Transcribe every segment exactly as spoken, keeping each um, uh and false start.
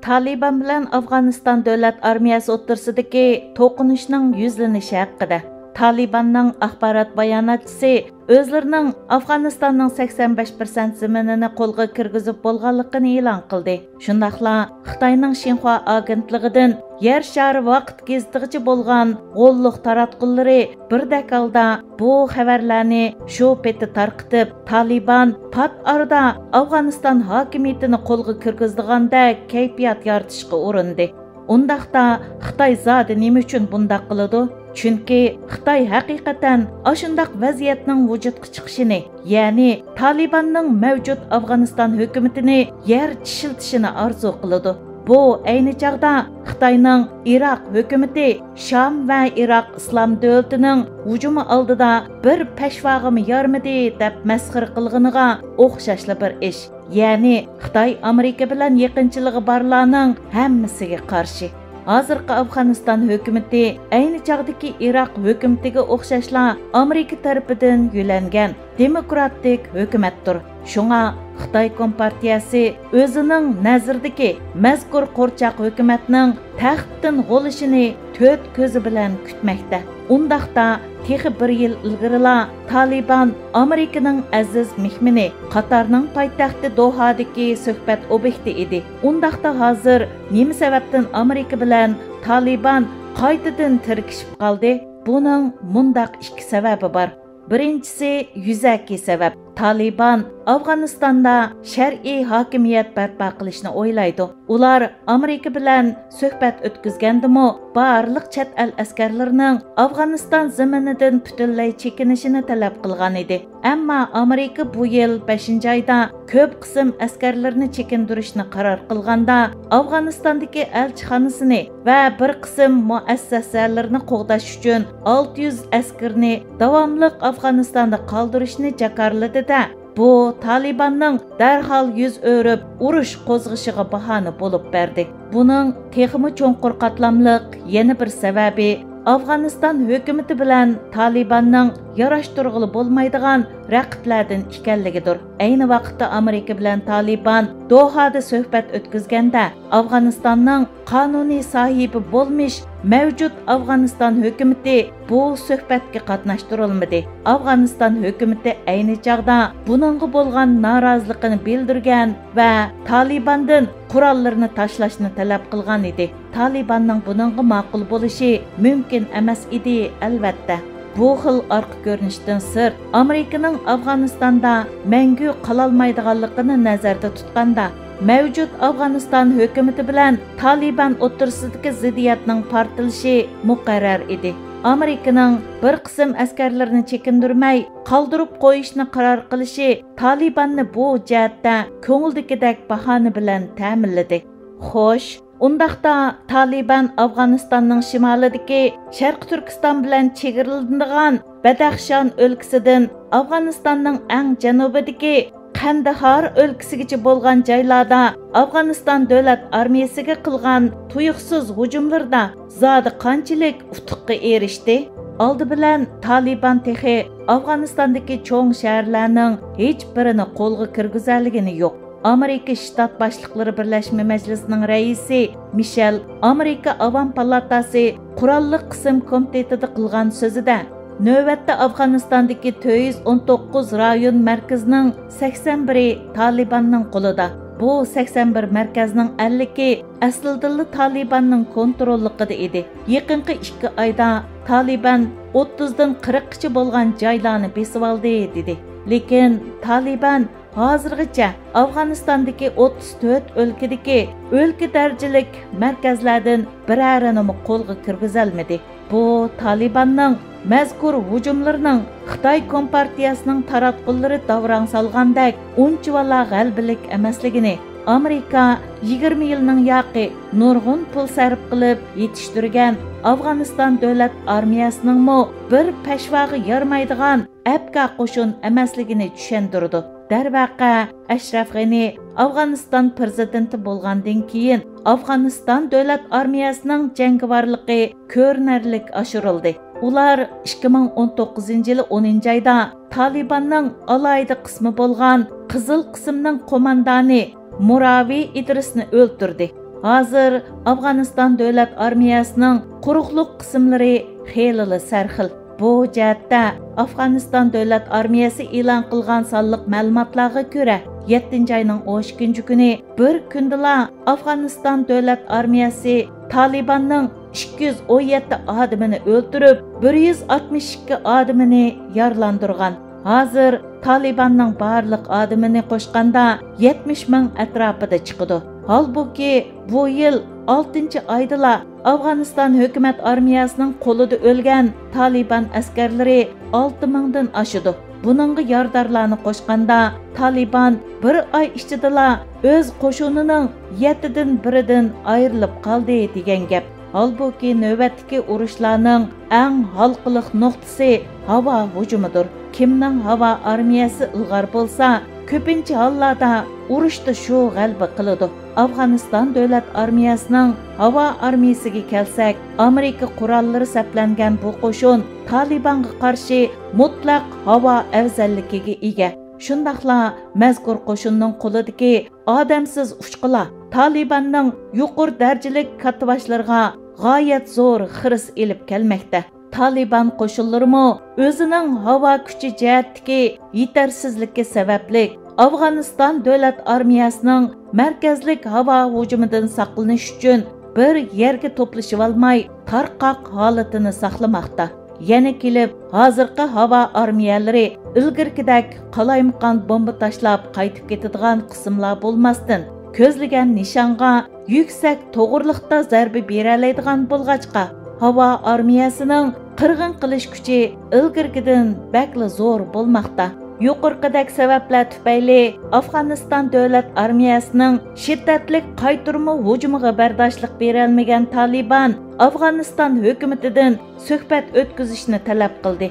تالىبان بىلەن ئافغانىستان دۆلەت ئارمىيەسى ئوتتۇرىسىدىكى توقۇنۇشنىڭ يۈزلىنىشى ھەققىدە. تالىباننىڭ ئاخبارات باياناتچىسى ئۆزلىرىنىڭ ئافغانىستاننىڭ سەكسەن بەش پىرسەنت زېمىنىنى قولغا كىرگۈزۈپ بولغانلىقىنى ئېلان قىلدى. شۇنداقلا خىتاينىڭ شىنخۇا ئاگېنتلىقىدىن يەر شارى ۋاقىت گېزىتىغىچە بولغان غوللۇق تاراتقۇلىرى بىردەك ھالدا بۇ خەۋەرلەرنى شۇ پېتى تارقىتىپ، تالىبان پات ئارىدا ئافغانىستان ھاكىمىيىتىنى قولغا كىرگۈزىدىغاندەك كەيپىيات يارىتىشقا ئۇرۇندى. ئۇنداقتا خىتاي زادى نېمە ئۈچۈن بۇنداق قىلىدۇ؟ چۈنكى خىتاي ھەقىقەتەن ئاشۇنداق ۋەزىيەتنىڭ ۋۇجۇدقا چىقىشىنى، يەنى تالىباننىڭ مەۋجۇت ئافغانىستان ھۆكۈمىتىنى يەر چىشلىتىشىنى ئارزۇ قىلىدۇ. بۇ ئەينى چاغدا خىتاينىڭ ئىراق ھۆكۈمىتى شام ۋە ئىراق ئىسلام دۆلىتىنىڭ ھۇجۇمى ئالدىدا بىر پەشۋاغىمۇ يارىمىدى دەپ مەسخىرە قىلغىنىغا ئوخشاشلا بىر ئىش. يەنى خىتاي ئامېرىكا بىلەن يېقىنچىلىقى بارلارنىڭ ھەممىسىگە قارشى. ھازىرقى ئافغانىستان ھۆكۈمىتى ئەينى چاغدىكى ئىراق ھۆكۈمىتىگە ئوخشاشلا ئامېرىكا تەرىپىدىن يۆلەنگەن دېموكراتىك ھۆكۈمەتتۇر. شۇڭا خىتاي كومپارتىيەسى ئۆزىنىڭ نەزىرىدىكى مەزكۇر قورچاق ھۆكۈمەتنىڭ تەختتىن غۇلىشىنى تۆت كۆزى بىلەن كۈتمەكتە. ئۇنداقتا تېخى بىر يىل ئىلگىرىلا تالىبان ئامېرىكىنىڭ ئەزىز مېھمىنى، قاتارنىڭ پايتەختى دوھادىكى سۆھبەت ئوبيېكتى ئىدى. ئۇنداقتا ھازىر نېمە سەۋەبتىن ئامېرىكا بىلەن تالىبان قايتىدىن تىركىشىپ قالدى؟ بۇنىڭ مۇنداق ئىككى سەۋەبى بار. بىرىنچىسى، يۈزەكى سەۋەب. تالىبان ئافغانىستاندا شەرئىي ھاكىمىيەت بەرپا قىلىشنى ئويلايدۇ. ئۇلار ئامېرىكا بىلەن سۆھبەت ئۆتكۈزگەندىمۇ، بارلىق چەت ئەل ئەسكەرلىرىنىڭ ئافغانىستان زېمىنىدىن پۈتۈنلەي چېكىنىشىنى تەلەپ قىلغان ئىدى. ئەمما ئامېرىكا بۇ يىل بەشىنچى ئايدا كۆپ قىسىم ئەسكەرلىرىنى چېكىندۈرۈشنى قارار قىلغاندا، ئافغانىستاندىكى ئەلچىخانىسىنى ۋە بىر قىسىم مۇئەسسەسەلىرىنى قوغداش ئۈچۈن ئالتە يۈز ئەسكىرىنى داۋاملىق ئافغانىستاندا قالدۇرۇشنى جاكارلىدى-دە، بۇ تالىباننىڭ دەرھال يۈز ئۆرۈپ ئۇرۇش قوزغىشىغا باھانە بولۇپ بەردى. بۇنىڭ تېخىمۇ چوڭقۇر قاتلاملىق يەنە بىر سەۋەبى ئافغانىستان ھۆكۈمىتى بىلەن تالىباننىڭ ياراشتۇرغىلى بولمايدىغان رەقىبلەردىن ئىكەنلىكىدۇر. ئەينى ۋاقىتتا ئامېرىكا بىلەن تالىبان دوھادا سۆھبەت ئۆتكۈزگەندە، ئافغانىستاننىڭ قانۇنىي ساھىبى بولمىش مەۋجۇت ئافغانىستان ھۆكۈمىتى بۇ سۆھبەتكە قاتناشتۇرۇلمىدى. ئافغانىستان ھۆكۈمىتى ئەينى چاغدا بۇنىڭغا بولغان نارازىلىقىنى بىلدۈرگەن ۋە تالىباندىن قوراللىرىنى تاشلاشنى تەلەپ قىلغان ئىدى. تالىباننىڭ بۇنىڭغا ماقۇل بولۇشى مۇمكىن ئەمەس ئىدى، ئەلۋەتتە. بۇ خىل ئارقا كۆرۈنۈشتىن سىرت، ئامېرىكىنىڭ ئافغانىستاندا مەڭگۈ قالالمايدىغانلىقىنى نەزەردە تۇتقاندا، مەۋجۇت ئافغانىستان ھۆكۈمىتى بىلەن تالىبان ئوتتۇرىسىدىكى زىددىيەتنىڭ پارتلىشى مۇقەررەر ئىدى. ئامېرىكىنىڭ بىر قىسىم ئەسكەرلىرىنى چېكىندۈرمەي، قالدۇرۇپ قويۇشنى قارار قىلىشى تالىباننى بۇ جەھەتتە كۆڭۈلدىكىدەك باھانە بىلەن تەمىنلىدى. خوش، ئۇنداقتا تالىبان ئافغانىستاننىڭ شىمالىدىكى شەرقىي تۈركىستان بىلەن چېگرىلىنىدىغان بەدەخشان ئۆلكىسىدىن ئافغانىستاننىڭ ئەڭ جەنۇبىدىكى قەندىھار ئۆلكىسىگىچە بولغان جايلاردا ئافغانىستان دۆلەت ئارمىيەسىگە قىلغان تۇيۇقسىز ھۇجۇملىرىدا زادى قانچىلىك ئۇتۇققا ئېرىشتى؟ ئالدى بىلەن تالىبان تېخى ئافغانىستاندىكى چوڭ شەھەرلەرنىڭ ھېچبىرىنى قولغا كىرگۈزەلىگىنى يوق. ئامېرىكا شتات باشلىقلىرى بىرلەشمە مەجلىسىنىڭ رەئىسى مىشېل ئامېرىكا ئاۋام پالاتاسى قوراللىق قىسىم كومىتېتىدا قىلغان سۆزىدە، نۆۋەتتە ئافغانىستاندىكى تۆت يۈز ئون توققۇز رايون مەركىزىنىڭ سەكسەن بىرى تالىباننىڭ قولىدا. بۇ سەكسەن بىر مەركەزنىڭ ئەللىكى ئەسلىدىلا تالىباننىڭ كونتروللۇقىدا ئىدى. يېقىنقى ئىككى ئايدا تالىبان ئوتتۇزدىن قىرىققىچە بولغان جايلارنى بېسىۋالدى، دېدى. لېكىن تالىبان ھازىرغىچە ئافغانىستاندىكى ئوتتۇز تۆت ئۆلكىدىكى ئۆلكە دەرىجىلىك مەركەزلەردىن بىرەرىنىمۇ قولغا كىرگۈزەلمىدى. بۇ تالىباننىڭ مەزكۇر ھۇجۇملىرىنىڭ خىتاي كومپارتىيەسىنىڭ تاراتقۇلىرى داۋراڭ سالغاندەك ئۇنچىۋالا غەلىبىلىك ئەمەسلىكىنى، ئامېرىكا يىگىرمە يىلنىڭ ياقى نۇرغۇن پۇل سەرپ قىلىپ يېتىشتۈرگەن ئافغانىستان دۆلەت ئارمىيەسىنىڭمۇ بىر پەشۋاغا يارىمايدىغان ئەپكا قوشۇن ئەمەسلىكىنى چۈشەندۈرىدۇ. دەرۋەقە، ئەشرەف غېنى ئافغانىستان پىرېزىدېنتى بولغاندىن كېيىن، ئافغانىستان دۆلەت ئارمىيەسىنىڭ جەڭگىۋارلىقى كۆرۈنەرلىك ئاشۇرۇلدى. ئۇلار ئىككى مىڭ ئون توققۇزىنچى يىلى ئونىنچى ئايدا تالىباننىڭ ئالاھىدە قىسمى بولغان قىزىل قىسىمنىڭ قوماندانى مۇراۋى ئىدرىسنى ئۆلتۈردى. ھازىر ئافغانىستان دۆلەت ئارمىيەسىنىڭ قۇرۇقلۇق قىسىملىرى خېلىلا سەرخىل. بۇ جەھەتتە ئافغانىستان دۆلەت ئارمىيەسى ئېلان قىلغان سانلىق مەلۇماتلارغا كۆرە، يەتتىنچى ئاينىڭ ئون ئىككىنچى كۈنى بىر كۈندىلا ئافغانىستان دۆلەت ئارمىيەسى تالىباننىڭ ئىككى يۈز ئون يەتتە ئادىمىنى ئۆلتۈرۈپ، بىر يۈز ئاتمىش ئىككى ئادىمىنى يارىلاندۇرغان. ھازىر تالىباننىڭ بارلىق ئادىمىنى قوشقاندا يەتمىش مىڭ ئەتراپىدا چىقىدۇ. ھالبۇكى، بۇ يىل ئالتىنچى ئايدىلا ئافغانىستان ھۆكۈمەت ئارمىيەسىنىڭ قولىدا ئۆلگەن تالىبان ئەسكەرلىرى ئالتە مىڭدىن ئاشىدۇ. بۇنىڭغا يارىدارلارنى قوشقاندا، تالىبان بىر ئاي ئىچىدىلا ئۆز قوشۇنىنىڭ يەتتىدىن بىرىدىن ئايرىلىپ قالدى دېگەن گەپ. ھالبۇكى، نۆۋەتتىكى ئۇرۇشلارنىڭ ئەڭ ھالقىلىق نۇقتىسى ھاۋا ھۇجۇمىدۇر. كىمنىڭ ھاۋا ئارمىيەسى ئىلغار بولسا، كۆپىنچە ھاللاردا ئۇرۇشتا شۇ غەلىبە قىلىدۇ. ئافغانىستان دۆلەت ئارمىيەسىنىڭ ھاۋا ئارمىيەسىگە كەلسەك، ئامېرىكا قوراللىرى سەپلەنگەن بۇ قوشۇن تالىبانغا قارشى مۇتلەق ھاۋا ئەۋزەللىكىگە ئىگە. شۇنداقلا مەزكۇر قوشۇننىڭ قولىدىكى ئادەمسىز ئۇچقۇلار تالىباننىڭ يۇقىرى دەرىجىلىك كاتتىباشلىرىغا غايەت زور خىرىس ئېلىپ كەلمەكتە. تالىبان قوشۇنلىرىمۇ ئۆزىنىڭ ھاۋا كۈچى جەھەتتىكى يېتەرسىزلىكى سەۋەبلىك، ئافغانىستان دۆلەت ئارمىيەسىنىڭ مەركەزلىك ھاۋا ھۇجۇمىدىن ساقلىنىش ئۈچۈن بىر يەرگە توپلىشىۋالماي، تارقاق ھالىتىنى ساقلىماقتا. يەنە كېلىپ، ھازىرقى ھاۋا ئارمىيەلىرى ئىلگىرىكىدەك قالايمىقان بومبا تاشلاپ قايتىپ كېتىدىغان قىسىملار بولماستىن، كۆزلىگەن نىشانغا يۈكسەك توغرىلىقتا زەربە بېرەلەيدىغان بولغاچقا، ھاۋا ئارمىيەسىنىڭ قىرغىن قىلىش كۈچى ئىلگىرىكىدىن بەكلا زور بولماقتا. يۇقىرىقىدەك سەۋەبلەر تۈپەيلى ئافغانىستان دۆلەت ئارمىيەسىنىڭ شىددەتلىك قايتۇرما ھۇجۇمىغا بەرداشلىق بېرەلمىگەن تالىبان ئافغانىستان ھۆكۈمىتىدىن سۆھبەت ئۆتكۈزۈشنى تەلەپ قىلدى.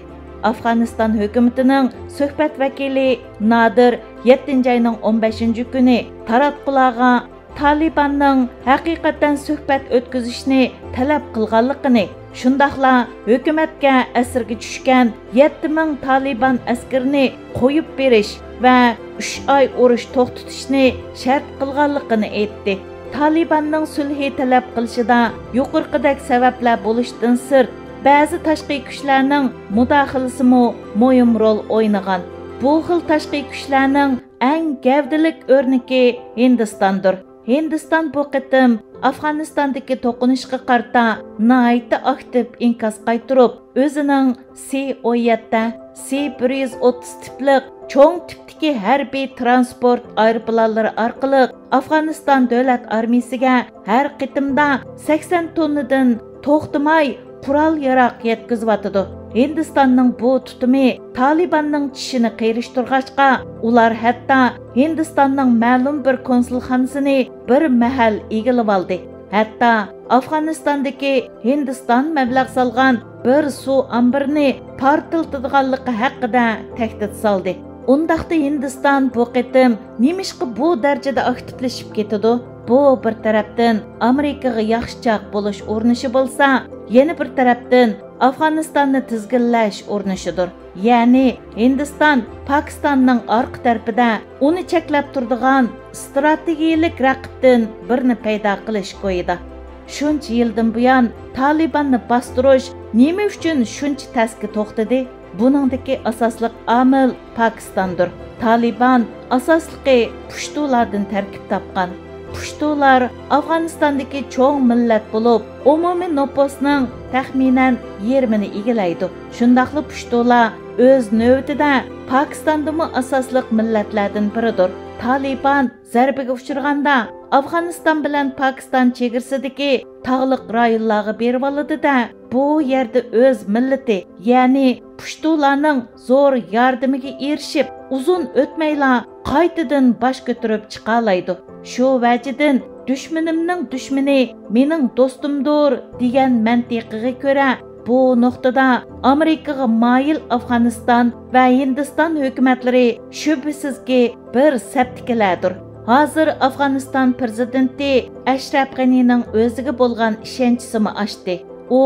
ئافغانىستان ھۆكۈمىتىنىڭ سۆھبەت ۋەكىلى نادىر يەتتىنچى ئاينىڭ ئون بەشىنچى كۈنى تاراتقۇلارغا تالىباننىڭ ھەقىقەتەن سۆھبەت ئۆتكۈزۈشنى تەلەپ قىلغانلىقىنى، شۇنداقلا ھۆكۈمەتكە ئەسىرگە چۈشكەن يەتتە مىڭ تالىبان ئەسكىرىنى قويۇپ بېرىش ۋە ئۈچ ئاي ئۇرۇش توختىتىشنى شەرت قىلغانلىقىنى ئېيتتى. تالىباننىڭ سۈلھى تەلەپ قىلىشىدا يۇقىرىقىدەك سەۋەبلەر بولۇشتىن سىرت، بەزى تاشقى كۈچلەرنىڭ مۇداخىلىسىمۇ مۇھىم رول ئوينىغان. بۇ خىل تاشقى كۈچلەرنىڭ ئەڭ گەۋدىلىك ئۆرنىكى ھىندىستاندۇر. ھىندىستان بۇ قېتىم ئافغانىستاندىكى توقۇنۇشقا قارىتا ناھايىتى ئاكتىپ ئىنكاس قايتۇرۇپ، ئۆزىنىڭ سى ئون يەتتە، سى بىر يۈز ئوتتۇز تىپلىق چوڭ تىپتىكى ھەربىي تىرانسپورت ئايروپىلانلىرى ئارقىلىق ئافغانىستان دۆلەت ئارمىيىسىگە ھەر قېتىمدا سەكسەن توننىدىن توختىماي قورال-ياراغ يەتكۈزۈۋاتىدۇ. ھىندىستاننىڭ بۇ تۇتۇمى تالىباننىڭ چىشىنى قېرىشتۇرغاچقا، ئۇلار ھەتتا ھىندىستاننىڭ مەلۇم بىر كونسۇلخانىسىنى بىر مەھەل ئىگىلىۋالدى. ھەتتا ئافغانىستاندىكى ھىندىستان مەبلەغ سالغان بىر سۇ ئامبىرىنى پارتلىتىدىغانلىقى ھەققىدە تەھدىت سالدى. ئۇنداقتا ھىندىستان بۇ قېتىم نېمىشقا بۇ دەرىجىدە ئاكتىپلىشىپ كېتىدۇ؟ بۇ بىر تەرەپتىن ئامېرىكىغا ياخشى چاق بولۇش ئۇرۇنۇشى بولسا، يەنە بىر تەرەپتىن ئافغانىستاننى تىزگىنلەش ئۇرۇنۇشىدۇر. يەنى ھىندىستان پاكىستاننىڭ ئارقا تەرىپىدە ئۇنى چەكلەپ تۇرىدىغان ئىستراتېگىيىلىك رەقىبتىن بىرنى پەيدا قىلىش كويىدا. شۇنچە يىلدىن بۇيان تالىباننى باستۇرۇش نېمە ئۈچۈن شۇنچە تەسكە توختىدى؟ بۇنىڭدىكى ئاساسلىق ئامىل پاكىستاندۇر. تالىبان ئاساسلىقى پۇشتۇلاردىن تەركىب تاپقان. پۇشتۇلار ئافغانىستاندىكى چوڭ مىللەت بولۇپ، ئومۇمىي نوپۇسنىڭ تەخمىنەن يېرىمىنى ئىگىلەيدۇ. شۇنداقلا پۇشتۇلار ئۆز نۆۋىتىدە پاكىستاندىمۇ ئاساسلىق مىللەتلەردىن بىرىدۇر. تالىبان زەربىگە ئۇچرىغاندا، ئافغانىستان بىلەن پاكىستان چېگرىسىدىكى تاغلىق رايونلارغا بېرىۋالىدۇ-دە، بۇ يەردە ئۆز مىللىتى، يەنى پۇشتۇلارنىڭ زور ياردىمىگە ئېرىشىپ، ئۇزۇن ئۆتمەيلا قايتىدىن باش كۆتۈرۈپ چىقالايدۇ. شۇ ۋەجىدىن، «دۈشمىنىمنىڭ دۈشمىنى مېنىڭ دوستۇمدۇر» دېگەن مەنتىقىگە كۆرە، بۇ نۇقتىدا ئامېرىكىغا مايىل ئافغانىستان ۋە ھىندىستان ھۆكۈمەتلىرى شۈبھىسىزكى بىر سەپتىكىلەردۇر. ھازىر ئافغانىستان پىرېزىدېنتى ئەشرەپ غەنىنىڭ ئۆزىگە بولغان ئىشەنچىسىمۇ ئاشتى. ئۇ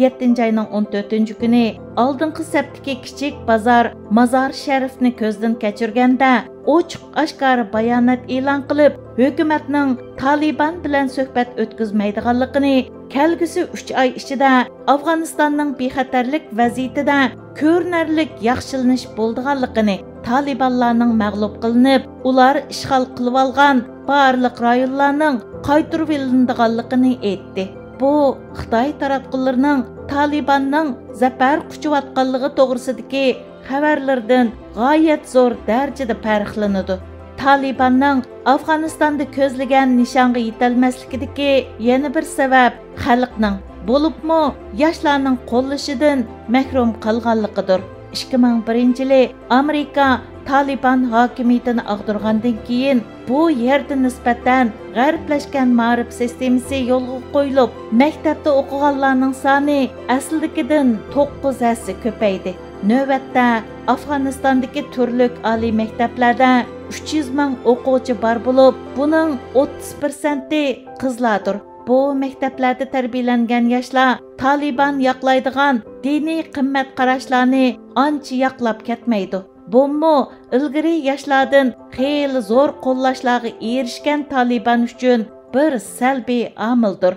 يەتتىنچى ئاينىڭ ئون تۆتىنچى كۈنى ئالدىنقى سەپتىكى كىچىك بازار مازار شەرىفنى كۆزدىن كەچۈرگەندە، ئوچۇق ئاشكارا بايانات ئېلان قىلىپ، ھۆكۈمەتنىڭ تالىبان بىلەن سۆھبەت ئۆتكۈزمەيدىغانلىقىنى، كەلگۈسى ئۈچ ئاي ئىچىدە ئافغانىستاننىڭ بىخەتەرلىك ۋەزىيىتىدە كۆرۈنەرلىك ياخشىلىنىش بولىدىغانلىقىنى، تالىبانلارنىڭ مەغلۇپ قىلىنىپ، ئۇلار ئىشغال قىلىۋالغان بارلىق رايونلارنىڭ قايتۇرۇۋېلىنىدىغانلىقىنى ئېيتتى. بۇ خىتاي تاراتقۇلىرىنىڭ تالىباننىڭ زەپەر قۇچۇۋاتقانلىقى توغرىسىدىكى خەۋەرلىرىدىن غايەت زور دەرىجىدە پەرقلىنىدۇ. تالىباننىڭ ئافغانىستاندا كۆزلىگەن نىشانغا يېتەلمەسلىكىدىكى يەنە بىر سەۋەب خەلقنىڭ، بولۇپمۇ ياشلارنىڭ قوللىشىدىن مەھرۇم قالغانلىقىدۇر. ئىككى مىڭ بىرىنچى يىلى ئامېرىكا تالىبان ھاكىمىيىتىنى ئاغدۇرغاندىن كېيىن، بۇ يەردە نىسبەتەن غەربلەشكەن مائارىپ سىستېمىسى يولغا قويۇلۇپ، مەكتەپتە ئوقۇغانلارنىڭ سانى ئەسلىدىكىدىن توققۇز ھەسسە كۆپەيدى. نۆۋەتتە ئافغانىستاندىكى تۈرلۈك ئالىي مەكتەپلەردە ئۈچ يۈز مىڭ ئوقۇغۇچى بار بولۇپ، بۇنىڭ ئوتتۇز پىرسەنتى قىزلاردۇر. بۇ مەكتەپلەردە تەربىيەلەنگەن ياشلار تالىبان ياقلايدىغان دىنىي قىممەت قاراشلارنى ئانچە ياقلاپ كەتمەيدۇ. بۇمۇ ئىلگىرى ياشلاردىن خېلى زور قوللاشلارغا ئېرىشكەن تالىبان ئۈچۈن بىر سەلبىي ئامىلدۇر.